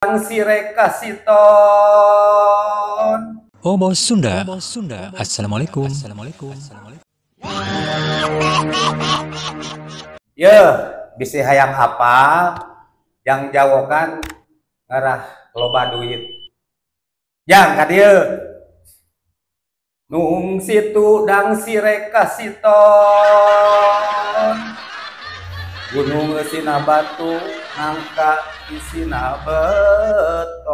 Sire kasiton. Oh bos Sunda. Assalamualaikum. Assalamualaikum. Ye, bisi hayang apa yang jawokan ngarah loba duit. Yang ka dieu. Nung situ dang sire kasiton. Gunung eusina batu nangka isina beton.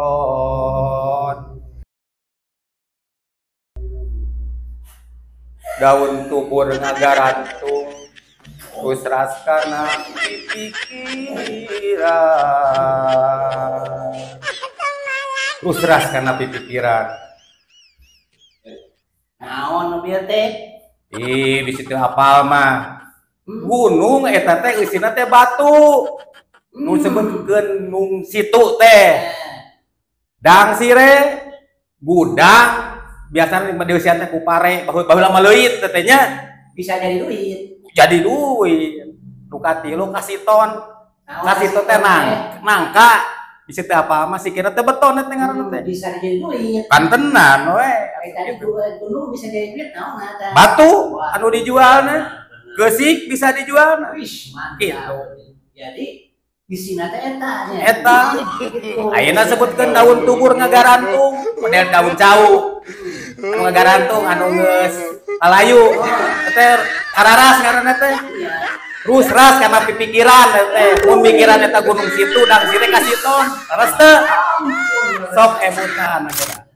Daun tubur ngagarantung usras kana pipikiran. Usras kana pipikiran. Naon nu bieu teh? Ih, bisi teu apal mah. Gunung eta teh eusina teh batu. Nu disebutkeun nung situ teh. Dang sire gudang biasana dieusian teh ku pare baheula mah leuit teh nya bisa jadi duit. Jadi duit. Nu katilu kasiton. Kasiton teh nangka bisi teh apa mah sikina teh beton teh ngaranna teh. Bisa jadi duit. Kantenan we. Tadi gunung bisa jadi duit naon eta? Batu anu dijualna. Geusik bisa dijual. Wih, mantap. Gitu. Jadi isina teh eta nya. Eta. Ayeuna sebutkeun daun tubur ngagarantung, model daun cau. Anu ngagarantung anu geus alayu. Teh kararas ngaranna teh. Rusras kana pipikiran teh. Mun mikiran eta gunung situ dang sire kasiton. Leres teu? Sok emutan aja.